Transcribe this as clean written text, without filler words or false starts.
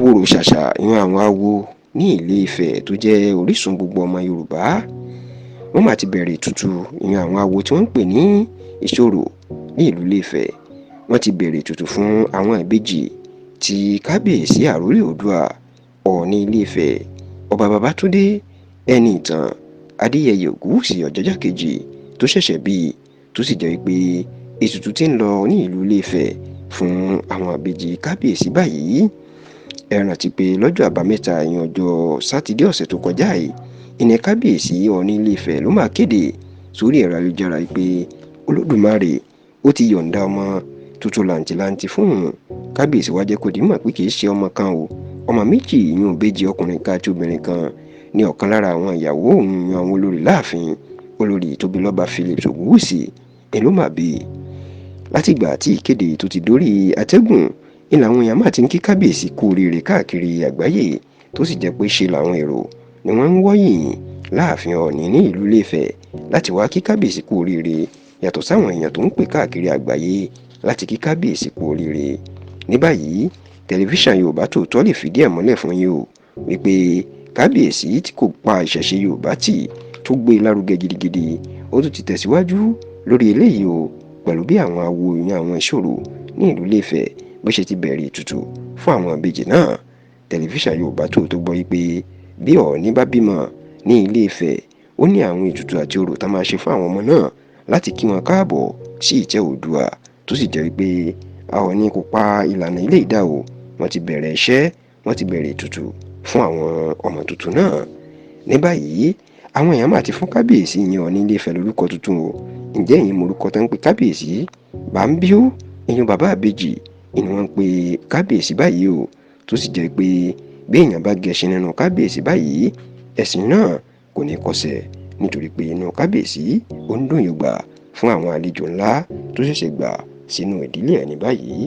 Àwòrò-ṣàṣà ìran àwọn awo ní Ilé Ifẹ̀ tó jẹ́ orísun gbogbo ọmọ Yorùbá, wọ́n mà ti bẹ̀rẹ̀ ètùtù ìran àwọn awo tí wọ́n ń pè ní ìṣorò ní ìlú Ilé-Ifẹ̀. Wọ́n ti bẹ̀rẹ̀ ètùtù fún àwọn ìbejì tí kábíyèsí àrólé Oòduà, Ọọ̀ni Ilé-Ifẹ̀, Ọba Babátúndé Ẹniìtàn Adéyẹyè Ògúnwùsì Ọ̀jájá kejì tó ṣẹ̀ṣẹ̀ bí, tó sì jẹ́ wípé ètùtù tí ń lọ ní ìlú Ilé-Ifẹ̀ fún àwọn ìbejì kábíyèsí báyìí. Ẹ rántí pé lọ́jọ́ àbámẹ́ta, ìyẹn ọjọ́ sátidé ọ̀sẹ̀ tó kọjá yìí, ìní kábíyèsí Ọọ̀ni Ilé-Ifẹ̀ ló máa kéde sórí ẹ̀rọ ayélujára pé Olódùmarè ó ti yọ̀ǹda ọmọ tuntun làǹtìlanti fún òun. Kábíyèsí wá jẹ́ kó di mọ̀ pé kì í ṣe ọmọ kan o, ọmọ méjì, ìyún ìbejì ọkùnrin kan àti obìnrin kan ní ọ̀kan lára àwọn ìyàwó òun, yan àwọn olórí láàfin, olórí Tóbilọ́ba Phillips Ògúnwùsì, èló mà bí. Látìgbà tí ìkéde tó ti dórí atẹ́gùn ní làwọn èèyàn máa ti ń kí kábíyèsí kú oríire káàkiri àgbáyé, tó sì jẹ́ pé ṣe làwọn èrò ni wọ́n ń wọ́yìn láàfin Ọọ̀ni ní ìlú Ilé-Ifẹ̀ láti wá kí kábíyèsí kú oríire, yàtọ̀ sáwọn èèyàn tó ń pè káàkiri àgbáyé láti kí kábíyèsí kú oríire. Ní báyìí, tẹlifíṣàn Yorùbá Tòótọ́ lè fìdí ẹ̀ múlẹ̀ fún yín o wípé kábíyèsí tí kò pa ìṣẹ̀ṣe Yorùbá tì, tó gbé e lárugẹ gidigidi, ó tún ti tẹ̀síwájú lórí eléyìí o, pẹ̀lú bí àwọn awo ìyẹn àwọn ìṣòro ní ìlú Ilé-Ifẹ̀ bó ṣe ti bẹ̀rẹ̀ ètùtù fún àwọn ìbejì náà. Tẹlifíṣàn Yorùbá Tòótọ́ gbọ́ wípé bí Ọọ̀ni bá bímọ ní Ilé-Ifẹ̀, ó ní àwọn ètùtù àti orò tá máa ṣe fún àwọn ọmọ náà láti kí wọn káàbọ̀ sí ìtẹ́ Oòduà, tó sì jẹ́ wípé Ọọ̀ni kò pa ìlànà ilé ìdá o. Wọ́n ti bẹ̀rẹ̀ iṣẹ́, wọ́n ti bẹ̀rẹ̀ ètùtù fún àwọn ọmọ tuntun náà. Ní báyìí, àwọn èèyàn máa ti fún kábíyèsí ìyẹn Ọọ̀ni Ilé-Ifẹ̀ lórúkọ tuntun o. Ǹjẹ́ ẹ̀yin morúkọ tó ń pe kábíyèsí? Bámbíó, ìyẹn bàbá àbejì, ìní wọ́n ń pe kábíyèsí báyìí o, tó sì jẹ́ pé bí èèyàn bá gẹṣin nínú kábíyèsí báyìí, ẹ̀sìn náà kò ní kọsẹ̀, nítorí pé inú kábíyèsí ó ń dùn yògbà fún àwọn àlejò ńlá tó ṣẹ̀ṣẹ̀ gbà sínú ìdílé ẹ̀ ní báyìí.